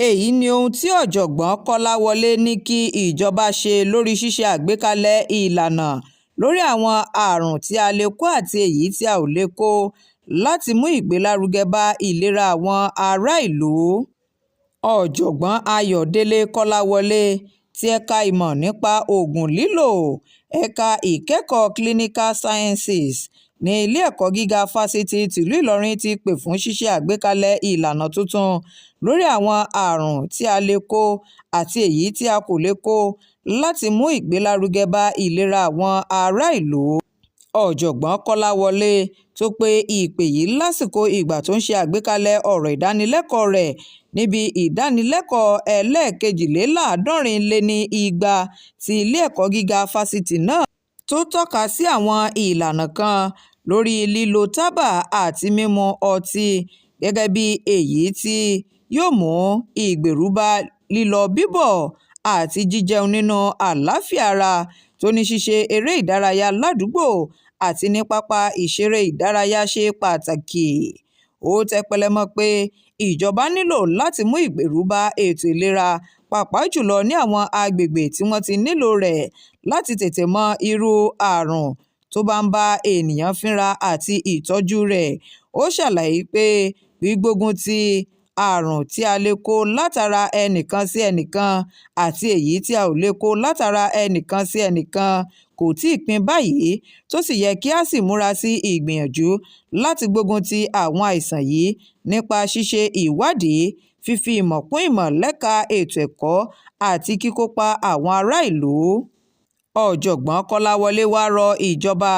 Èyí ni ohun tí ọ̀jọ̀gbọ́n Kọ́láwọ́lé ní kí ìjọba ṣe lórí ṣíṣe àgbékalẹ̀ ìlànà lórí àwọn àrùn tí a lè kó àti èyí tí a ò lè kó láti mú ìgbélárugẹ bá ìlera àwọn aráàlú. Ọ̀jọ̀gbọ́n Ayọ̀dẹ̀lẹ̀ Kọ́láwọ́lé ti ẹ̀ka ìmọ̀ nípa oògùn lílo, ẹ̀ka ìkẹ́kọ̀ọ́ Clinical Sciences ní ilé-ẹ̀kọ́ gíga fásitì tìlú Ìlọrin ti pè fún ṣíṣe àgbékalẹ̀ ìlànà tuntun lórí àwọn àrùn tí a lè kó àti èyí tí a kò lè kó láti mú ìgbélárugẹ bá ìlera àwọn aráàlú. Ọ̀jọ̀gbọ́n Kọ́láwọ́lé tó pe ìpè yìí lásìkò ìgbà tó ń ṣe àgbékalẹ̀ ọ̀rọ̀ ìdánilẹ́kọ̀ọ́ rẹ̀ níbi ìdánilẹ́kọ̀ọ́ ẹlẹ́ẹ̀kejìléláàádọ́rin lé ní igba ti ilé-ẹ̀kọ́ gíga fásitì náà, tó tọ́ka sí àwọn ìlànà kan lórí lílo tábà àti mímu ọtí gẹ́gẹ́ bíi èyí tí yóò mú ìgbèrú bá lílọ-bíbọ̀ àti jíjẹun nínú àlàáfíà ara, tó ní ṣíṣe eré ìdárayá ládùúgbò àti ní pápá ìṣeré ìdárayá ṣe pàtàkì. Ó tẹpẹlẹ̀ mọ́ ọn pé ìjọba nílò láti mú ìgbèrú bá ètò ìlera, pàápàá jù lọ ní àwọn àgbègbè tí wọ́n ti nílò rẹ̀, láti tètè mọ irú àrùn tó bá ń bá ènìyàn fínra àti ìtọ́jú rẹ̀. Ó ṣàlàyé pé gbígbógun ti àrùn tí a lè kó látara ẹnì kan sí ẹnì kan àti èyí tí a ò lè kó látara ẹnì kan sí ẹnì kan kò tí ì pín báyìí, tó sì yẹ kí a sì múra sí ìgbìyànjú láti gbógun ti àwọn àìsàn yìí nípa ṣíṣe ìwádìí, fífi ìmọ̀ kún ìmọ̀ lẹ́ka ètò ẹ̀kọ́ àti kíkópa àwọn aráàlú. Ọ̀jọ̀gbọ́n Kọ́láwọ́lé wàá rọ ìjọba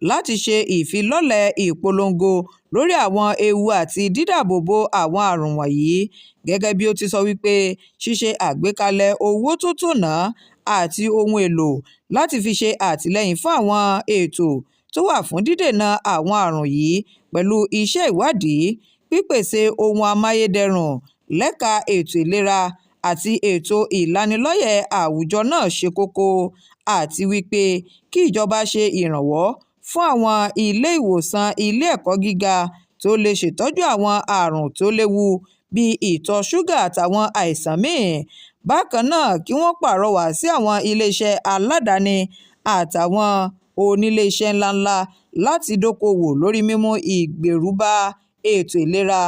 láti ṣe ìfilọ́lẹ̀ ìpolongo lórí àwọn ewu àti dídáàbòbò àwọn àrùn wọ̀nyí, gẹ́gẹ́ bí ó ti sọ wípé ṣíṣe àgbékalẹ̀ owó tó tọ̀nà àti ohun èlò láti fi ṣe àtìlẹ́yìn fún àwọn ètò tó wà fún dídènà àwọn àrùn yìí pẹ̀lú iṣẹ́ ìwádìí, pípèsè ohun amáyédẹrùn lẹ́ka ètò ìlera àti ètò ìlanilọ́yẹ̀ àwùjọ náà ṣe kókó, àti wípé kí ìjọba ṣe ìrànwọ́ fún àwọn ilé-ìwòsàn ilé-ẹ̀kọ́ gíga tó lè ṣètọ́jú àwọn àrùn tó léwu bíi ìtọ̀ ṣúgà àtàwọn àìsàn míì. Bákan náà kí wọ́n pàrọwà sí àwọn iléeṣẹ́ aládàáni àtàwọn oníléeṣẹ́ ńláńlá láti dókòòwò lórí mímú ìgbèrú bá ètò ìlera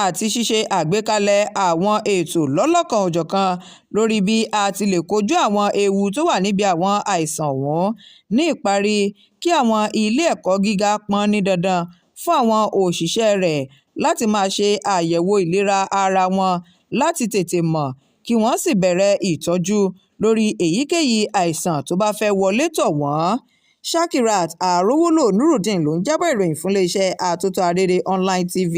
àti ṣíṣe àgbékalẹ̀ àwọn ètò lọ́lọ́kan-ò-jọ̀kan lórí bí a ti lè kojú àwọn ewu tó wà níbi àwọn àìsàn ọ̀hún. Ní ìparí, kí àwọn ilé-ẹ̀kọ́ gíga pọ́n ní dandan fún àwọn òṣìṣẹ́ rẹ̀ láti máa ṣe àyẹ̀wò ìlera ara wọn láti tètè mọ̀ kí wọ́n sì bẹ̀rẹ̀ ìtọ́jú lórí èyíkéyìí àìsàn tó bá fẹ́ẹ́ wọlé tọ̀ wọ́n. Shakirat Arówólò Nurudeen ló ń jábọ̀ ìròyìn fún iléeṣẹ́ Atótó Arére Online TV.